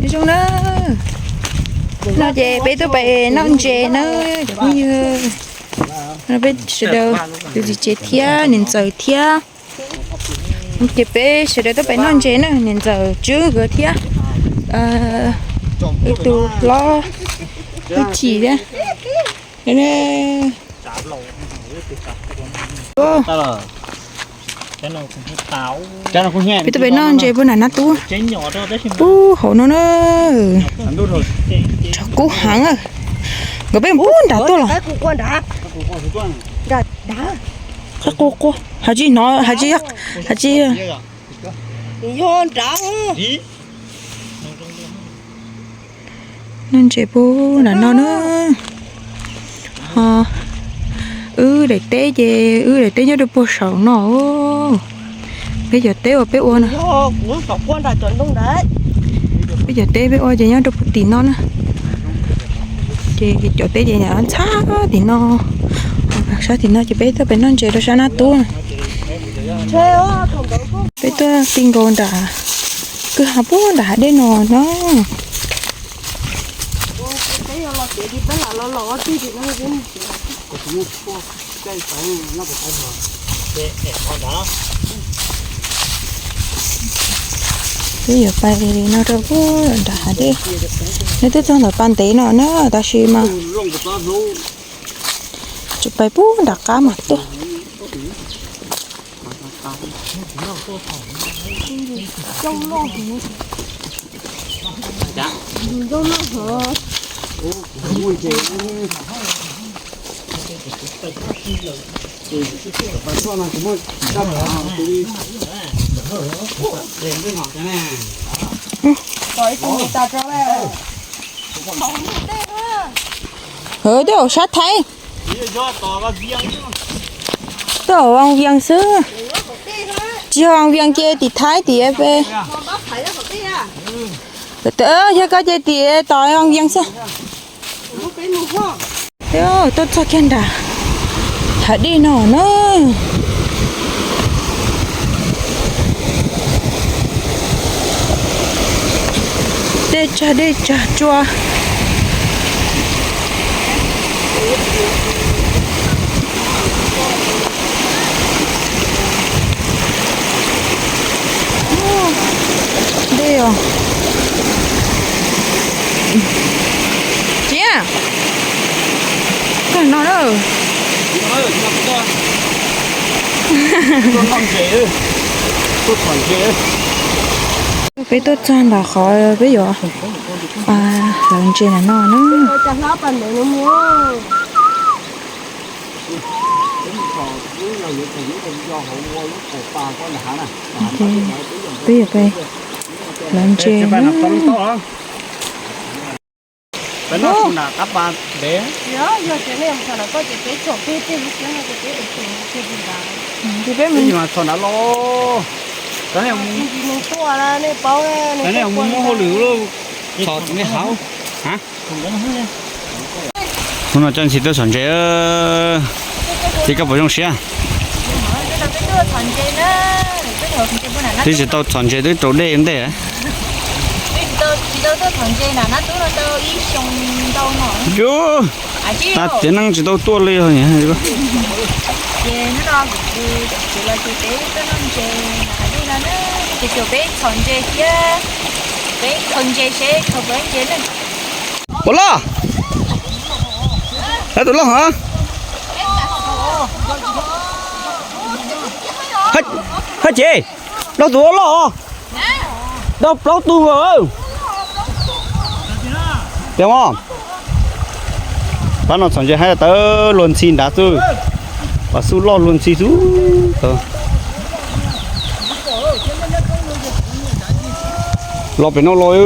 Nyob zoo na, no ces peb tuaj pem noj ntses na cov phooj ywg. No peb sawv daws, tus txiv tsev thiab niam ntxawm thiab. Ces peb sawv daws tuaj pem noj ntses na, niam ntxawm Tswb nkawd thiab ib tug hlob Hwj Chim thiab. Peb tuaj pem noj ntses puag nram Nab Tub, puag hauv no na. Tshav kub heev, nkawd peb puag nram tuaj los. Qab qua qua, has tsis, has tsis. Noj ntses puag nram no na. Ho wb daim teb ces wb daim teb nyob rau puag saum no. Peb cov teb uas peb ua, peb cov teb peb ua ces nyob rau puag tim no na. Ces cov teb ces ntxhab tim no, sab tim no ces peb tuaj pem noj ntses rau sab Nab Tub. Peb tuaj ti nkaus nram kwj ha puag nram hav dej no na. Peb yuav pais no rau puag nram hav dej. Nws twb txog ntawm pas ntev no na, tab sis mas tseem pais puag nram qab mas tuaj. Twb hauv sab Thaib, twb hauv Vaj Vias xwb, tsis yog Vaj Vias ces tim Thaib tim peb, yog koj ces tim tom Vaj Vias xwb. Tuaj txog kiag nram hav dej no na. Dej tsag dej tsag tsua. Dej os. Tsis, koj no na. Peb tuaj txog ntawm qhov peb yuav hlawv ntses ntawm no na. Peb yuav pais hlawv ntses na. Ces peb mus, mus hauj lwm lauj, txhom nej hauv. Hnub no coj ntxhi tuaj txhom ntses, txiv koj puas zoo siab? Twb tsis tau txhom ntses twb raus dej ntej. Yus, tag tiam neej tsis tau tuaj li. Ua loj, tus loj hov. Hab ces, loj tus loj os. Tau plaub tug os. Tiag mas. Pab no txhom ntses hab tawv luag ntxhi nrad xwb. Pas xub loj luag ntxhi xwb. Los pem no los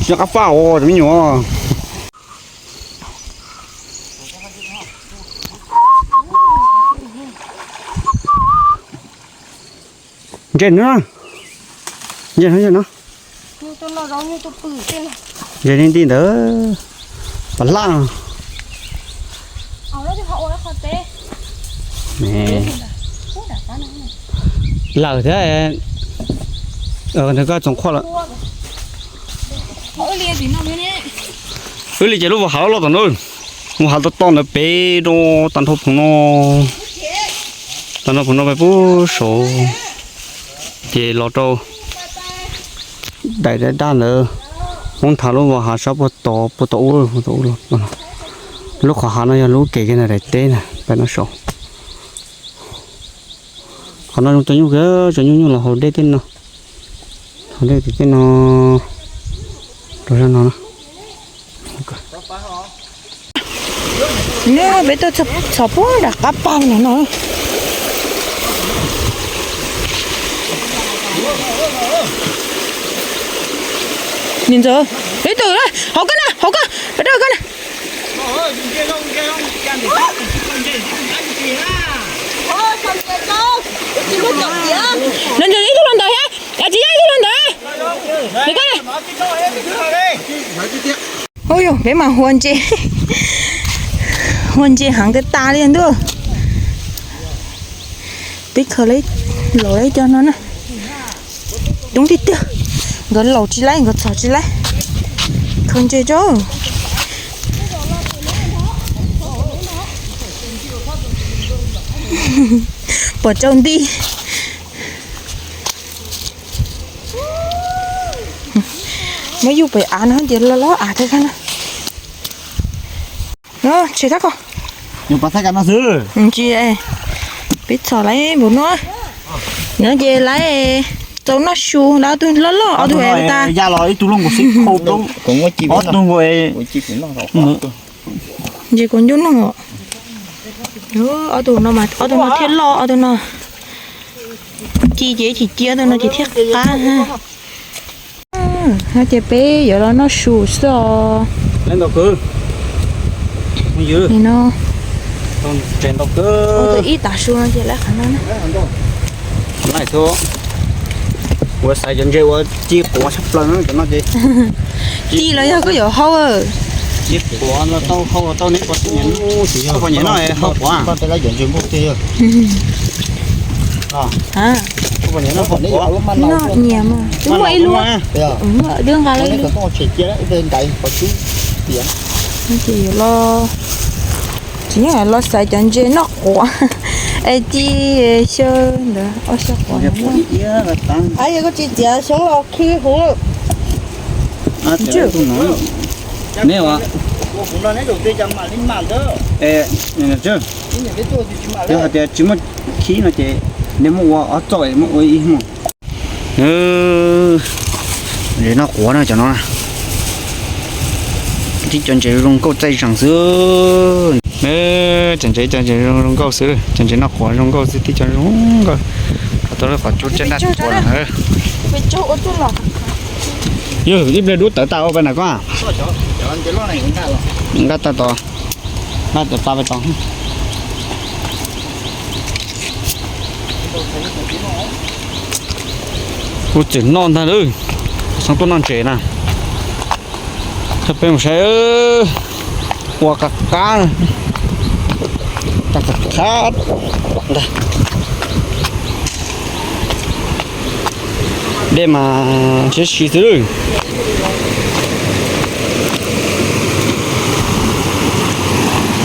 tsis nco qab faj os cov me nyuam. Ntses no, ntses no, ntses no. Ntses li nti ntawd, pas laj. Lawm thiab, nws koj txoos qhuaj lawm. Wb li ces lub vag hav loj tom no, vag hav toj toj ntawd pem rau tag nrho phoom no, tag nrho phoom no pem puag saud, ces los rau daim daj daj ntawd, muab nthav lub vag hav sab puag tod, puag tom ub, puag tom ub. Lub qhov hav no yog lub kev kiag ntawm daim teb na, pem no saud. Qhov no zoo tsaus nyuj kawg, tsaus nyuj nyuj los haus dej tej no, haus dej tej no, rau zaj no na. Peb tuaj txhom puag nram qab pas no no. Niam ntxawm, ib tug hauv koj na, hauv koj, peb rau koj na. Los ntawm ib tug los ntawd thiab, tsis yog ib tug los ntawd. Ua yog peb mas hua ntses, hua ntses heev kawg tas li ntuj. Peb khaws laus ib co no na. Coob tiag tiag, nkawd laus tsis laib, nkawd txhom tsis laib. Khaws ntses tso. Pom tsaus nti. Muab yuj pem av no tias loj loj av thiab na. No tshem tab ko. Tsis, peb txhom laib npaum no. No ces laib tau noj su, laib ob tug loj loj, ob tug es tas. Ntses kuv ncuj noj. Ob tug no mas, ob tug no thiaj loj, ob tug no ci ces tsis ci, ob tug no ces thiaj qab. No ces peb yuav los noj su xwb os. Ib tav su no ces laib qhov no na. Ua xaiv cov ntses uas ci quav tshaj plaws no ces. Ci los yog koj yuav hau. Ci quav no tau hau tau neb, koj puas nyiam noj hau quav? Nyiam mas, twb muaj ib lub, twb nqa li. Ces yuav los, tsis nyob los xaiv cov ntses noj quav es ci xyaw ntawd, ob xyaw quav. Yog koj tsis txiav xyoob los khi huv. Yog hais tias tsis muaj khib no ces neb muab ua ob txoj, muab ua ib hmos. Ntses noj quav na cov no. Tib cov ntses zoo nkauj txaij zees xwb. Cov ntses, cov ntses zoo nkauj xwb, cov ntses noj quav zoo nkauj xwb, tib cov zoo nkauj. Qhov tau lub qhov cub tsab ntaj quav na. Yog ib pliag dub tawv tas ua pais nram koj. Nqa tag tod, nqa tag pais tod. Kuv tseem noj ntag lawm, xyov tuaj noj ntses na. Peb mus saib, ua qab qab, qab qab ntag. Dej mas siab si xwb.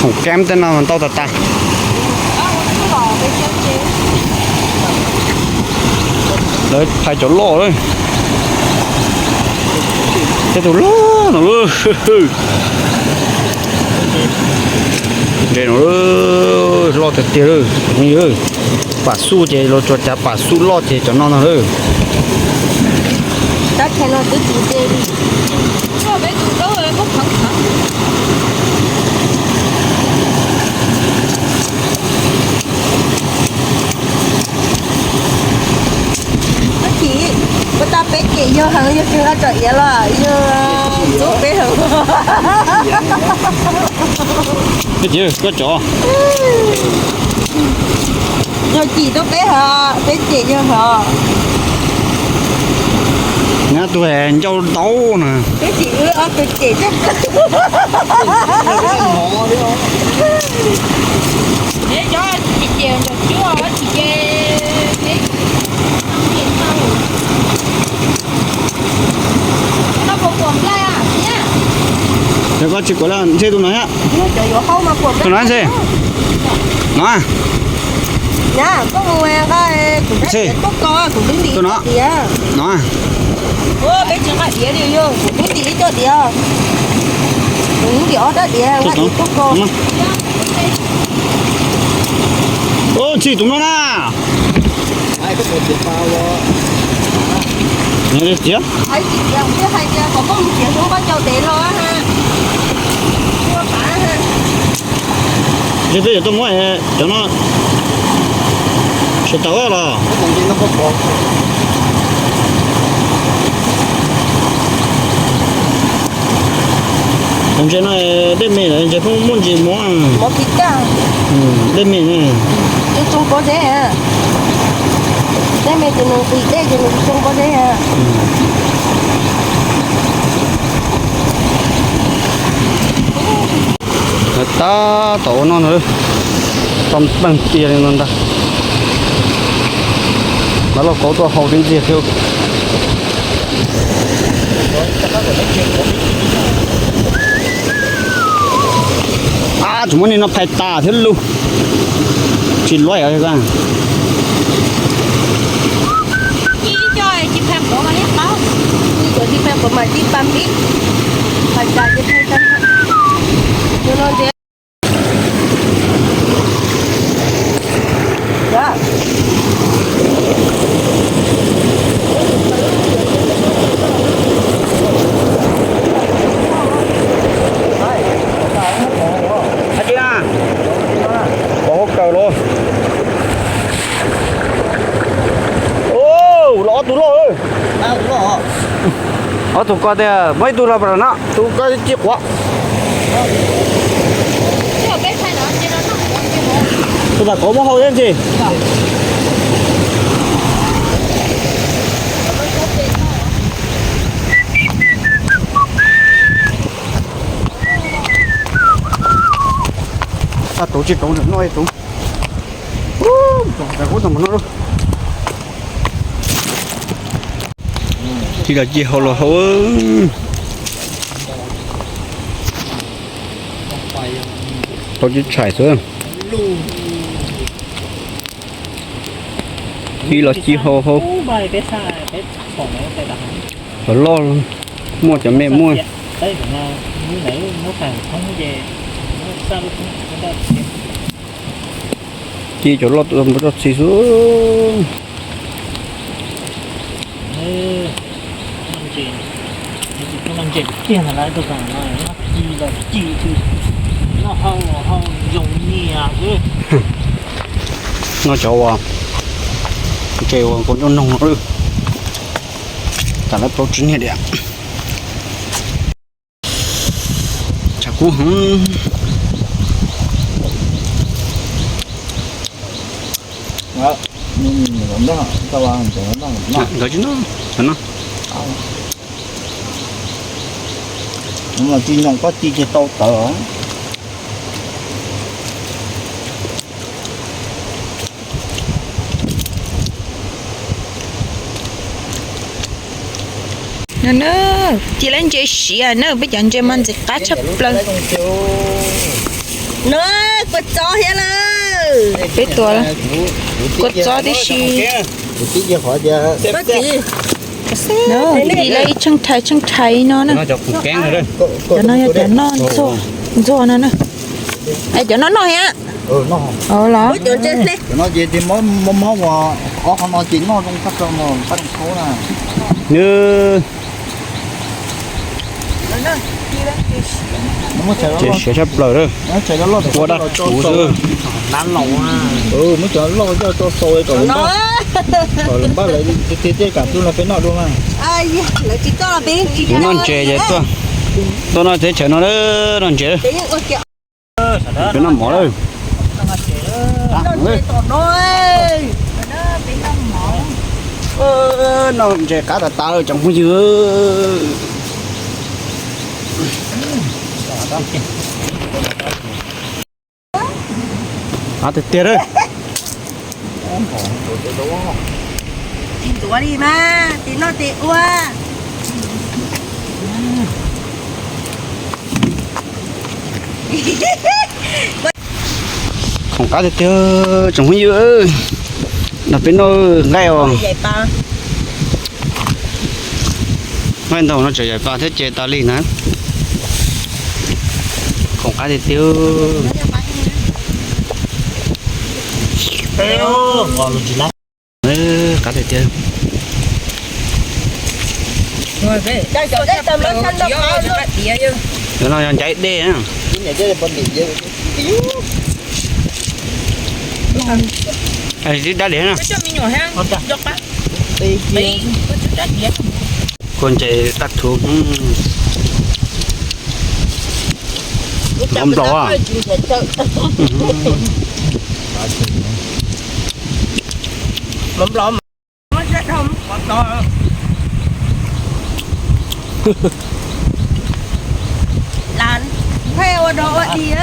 Khoom kab tej no mas ntau tas tas. Lawv phais cov loj lawm. Tej tus loj no lawm. Ntses no loj tiag tiag lawm. Pam xuj ces los tsuas cav pam xuj loj ces cov no no lawm. Tab sis puas tas peb cem yawg heev, yawg tsis nqa tsam iav los yawg ntxub peb heev. Koj cov, yawg cim rau peb heev, peb cem yawg heev. Nyab tus ncauj ntaub na. Peb tsis wb ob tug cem coj plaws. Cov tsis cem ntawm cub, tsis cem, peb tsis cem ntau. Koj puas pom nplooj Tsis kuv la ntshe tus no thiab. Tus no ntshe. No. Tus no. No. Ntxhi tus no na. Ntshe peb yuav tuaj muab cov no sawv tau los. Ntses no dej me lawm, ntses pheej muaj ntsis mov. Dej me. Tab tom ua no na, tau npleeg tiag li no ntag. Lawv lauj kaub tuaj hau tib ntxiag thiab. Ab, tseem muab niag no phais tas thiab lug. Tsis luaj os. Hais tias, pov hauv kawg los. Los ob tug loj. Ob tug ko tias muab ib tug los pam no, tus ko ci quav. Tus tas kauv muab hau thiab ntxi. Tus tsis tau no tus. Ub, ub, ub. Cia los cia hau los hau. Tau tsis tshais xwb. Cia los cia hau hau. Cov loj muaj, cov me muaj. Cia cov loj tua npua txoj txhia xwb. Noj cov uas ntses uas nkaus nruj noog no, tas lawv plaub tsib niag diam. Tshav kub heev. Nkawd tsis noj, nkawd noj. Tsis noj koj ci ces tau tawv. No na, cia lawv ntses siav na, peb cov ntses mas ntxim qab tshaj plaws. No, kua txob thiab lawm. Peb tua kua txob tib si. Ntxim lawv ib tsheej thais tsheej thais no na. Cov no yog cov noj ntxuag no na. Es cov no noj thiab? Los mob mob ua ob qhov no ces noj zoo tag plaws mas pab zoo khaub na. Nws ces siav tshaj plaws lawm. Ua dab kuv xwb. Muab cov loj coj tso xaus kom lawv npaj, kom lawv npaj lawv tiag tiag kam tus no peb noj dua mas. Kuv noj ntses ces tuaj, tuaj noj teb chaws no, noj ntses. Peb noj mov lawm. Noj ntses qab tas tas tsoom phooj ywg. Av tiag tiag lawm. Tsis ntxuav li mas, tes noj tes ua. Khoom qab tiag tiag tsoom phooj ywg, nrog peb noj nqaij os. Nqaij ntaus no tseem yaim pa thiab ces tas li na. Khoom qab tiag tiag. Qab tiag tiag. Cov no yog ncaib dej na. Twb dab diav na. Kua ntses tab thuv. Nplaum nplaum. Las pheej ua dog ua dig.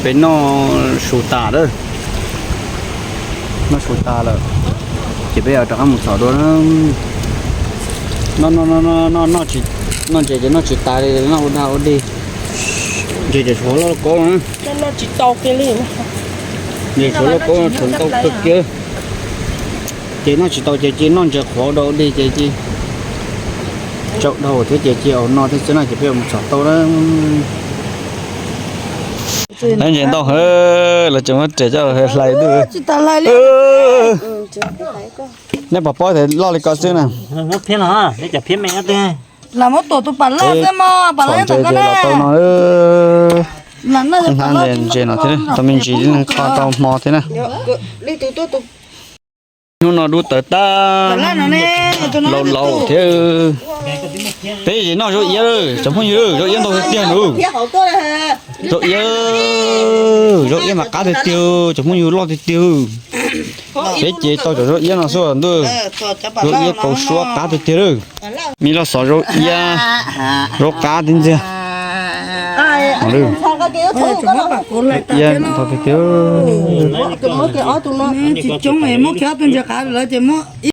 Peb noj su tas lawm, noj su tas lawm, ces peb yuav rov qab mus txhom dua. Noj, noj ntses ces noj tsis tas li, noj ua dag ua dig. Ntses ces tshuav loj loj koob na. Ntses tshuav loj koob, tshuav ntau kawg kiag. Ces noj tsis tau ces cia noj ntses qhuav ua dog ua dig ces cia tsaus dhau thiab ces cia ua no thiab xwb na ces peb yuav mus txhom tau na. Ntses ntau heev, lawv tseem muab riam coj hlais ntuj. Nej puas paub tias loj li ko xwb na? Los muab tuam tus pam loj xwb mog, pam loj tau no. Hnab ntses no thiab, tau me ntsis kho tau hmo thiab na. Hnub no dub tawv tag, laus laus thiab. Peb noj zaub iab, tsoom phooj ywg, zaub iab ntau tiag tiag nus. Zaub iab, zaub iab mas qab tiag tiag, tsoom phooj ywg, loj tiag tiag. Peb ces tau cov zaub iab no xwb ntuj. Zaub iab kaus suab qab tiag tiag lawm. Me loj xov zaub iab, zaub qab tib ntxiag. Iab ntau tiag tiag. Tsis coob, muab kiag ob tug ntses qav lawm ces muab